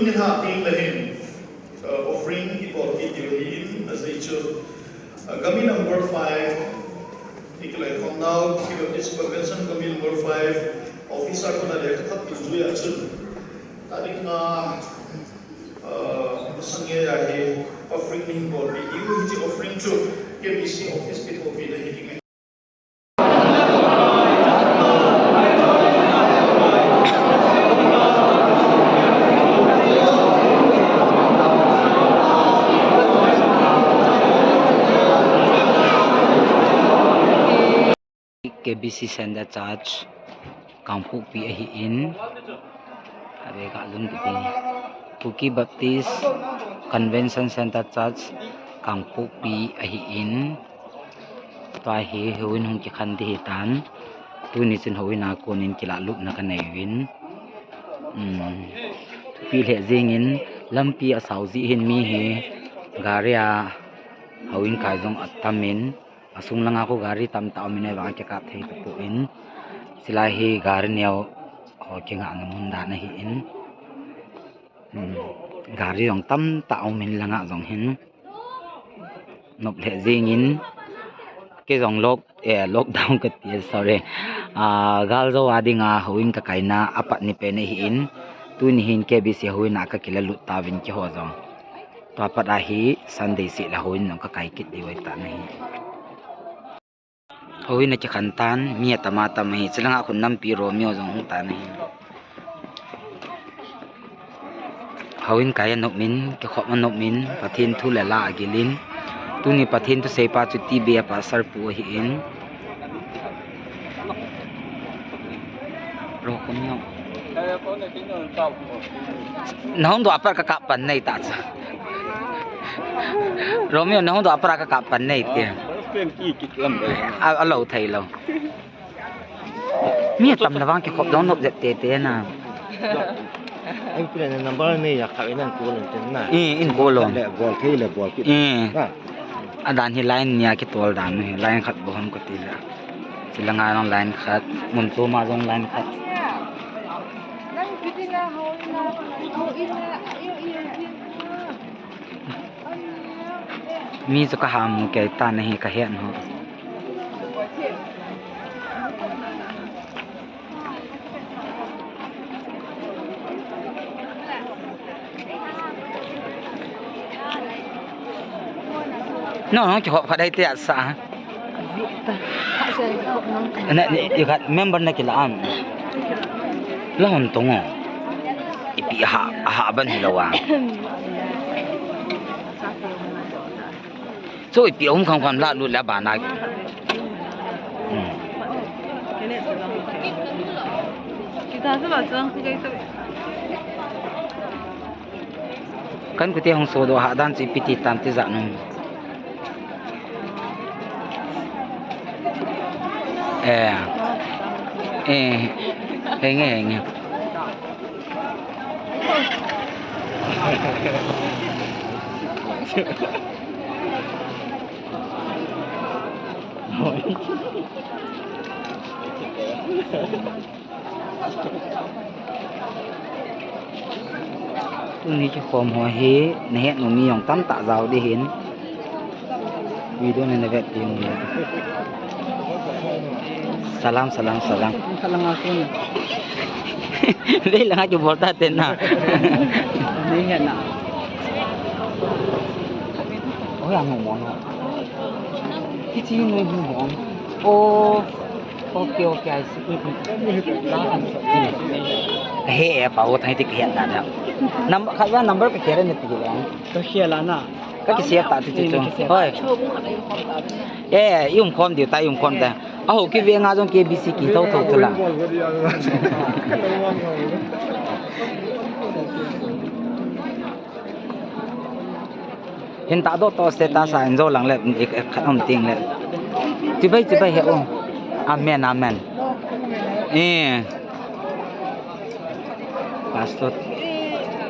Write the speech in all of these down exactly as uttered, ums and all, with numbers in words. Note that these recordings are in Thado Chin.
Ni ha ding le hin, uh, offering i bol kit diu ahin, ajeh chu, uh, Gami number five, i kiloi khom nau, Kuki Baptist Convention Gami number five, officer kona lekha khat tun jui a chun. Tarik nga, uh, masang ngeia hi offering i bol kit diu, hiche offering chu K B C office kithopi na hi ding ahi. K B C Centre Church, Kangpokpi ahin, ave ka lum ti ding. Kuki Baptist Convention Centre Church, Kangpokpi ahin. Tua hi houin hung kikhen ding ahitan. Tuni chun houin a konin kilah lupna kanei uvin. Um, thupi lheh jengin lampi asao jeh hin mi hi gari a houin kai jong atamin, asung langa khu gari tamtah umin ahivang kikap thei tapon. Chulai hi gari neo ho kingahna mun dan ahin. Hmm, gari jong tamtah umin langa jong hin. Nop lheh jengin. Kei jong lock, eh, lockdown kati, sorry. Ah, gal jo a dinga houin kakaina apat ni pen ahin. Tuni hin K B C houin a kakila lut tauvin keiho jong. Tua pat a hi Sunday seh le houin jong kakai kit diu ahitan ahi. Houin akikhen tan, mi atam atam ahi, chulanga khun nampi Romeo jong hung tan ahi. Houin kai anop in, kikhop anop in, Pathen thu le la agilin. Tuni Pathen thuseipa chu T B a pastor pu ahin. Ro khom neo. Nahung doh a pat kakap pan nei ta cha. Romeo, nahung doh a pat kakap pan nei te. A, alo thei lou. Mi atam na vang kikhop dong nop jep tete na. Ai, pila na number nei ya kha ina ko lon ten na. Eh, in ko lon. Le bol thei le bol kit. Eh. Na. Adan hi line nia kitol dan hi, line khat bou ham kati le. Chulanga jong line khat, mun choma jong line khat. Mi chu kahamu kei tan ahi kahet ho. No, no, kihop khat ahi tia sa. Na, ni, i khat member na kila am. La hon tong o. Ipi aha, aha ban hi lo a. Chu ipi um kham kham la lut la ba na. Hmm. Kan kute hung sodoh ha dan chu ipi ti tam ti ja nung. Eh. Eh. Henge, henge. Tuni kikhom ho hi, nahet nom mi jong tamtah jao ding ahin. Video na na vet ding. Salam, salam, salam. Salam alaikum. Vei langa kibol ta ten na. Nei he na. Oi, ang mo no. Hichi no hi mo. Oh. Okay, okay, I see. He, pa, o thang ti kihet da da. Number, khat va number ka kere ne ti le. Ka khel ana. Ka kisave ta ti ti chu. Hoi. Eh, i um khom diu ta, i um khom ta. A ho kive nga jong K B C kitho tho chu la. Hin ta do to status a in jo lang le, i, i khat um ting le. Chibai, chibai he o. Amen, amen. Eh. Pastor.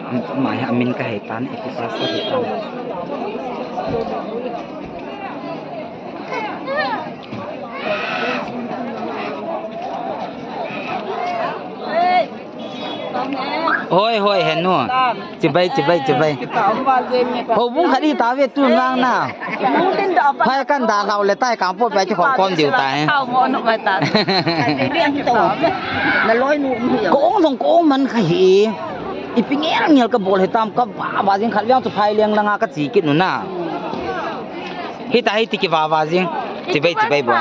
Am, ma he amin ka he tan, ipi pastor he tan. Hoi, hoi, henu. Chibai, chibai, chibai. Houbung khat hi tave tu nang na. Phai kan da lau le tai kang po pa ki khom khom diu tai. Na loi nu um hi. Ko ong dong ko ong man kha hi. Ipi ngel ngel ka bol he tam ka ba ba jing khat liang chu phai liang langa ka chi kit nu na. Hita hiti ki va va jing. Chibai chibai bo.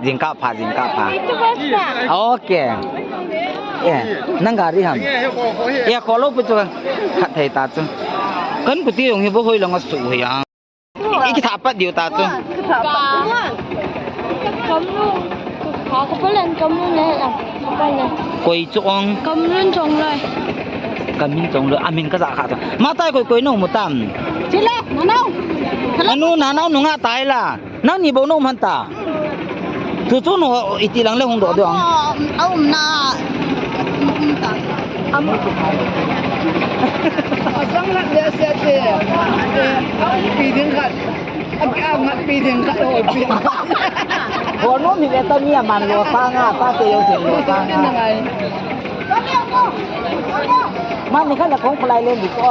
Jingkah pha, jingkah pha. Okay. Eh, nang gari ham. Eh, kholo pu chu khat thei ta chu. Kan kuti jong hi bo hoi lang a su hi a. I ki tha pat diu ta chu. Kamlun. Ka, ka palen Kamlun le la. Ka palen. Koi chu ong. Kamlun Chongloi. Kamin Chongloi. Amin ka ja kha chu. Ma tai koi koi no mu tam. Chile, nanau. Anu nanau nunga tai la. Nang ni bo no man ta. Tu chu no iti lang le hung do do ang. A um na. Um ta. Am. Asang na dia sia te. Eh, pi ding khat. Ang, ang pi ding khat, oh, pi. Bo no ni le ta ni a man lo sa nga, sa te yo te lo sa nga. Man ni khat la kong phalai le ni ko.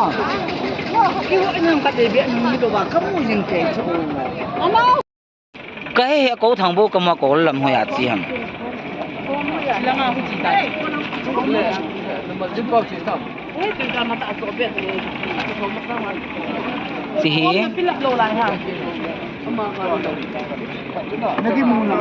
Ki wo nang khat de be ni do ba ka mu jing te chu. Ka he he ko thang bo ka ma ko lam ho ya chi ham. Chi hi. Nagi mu na.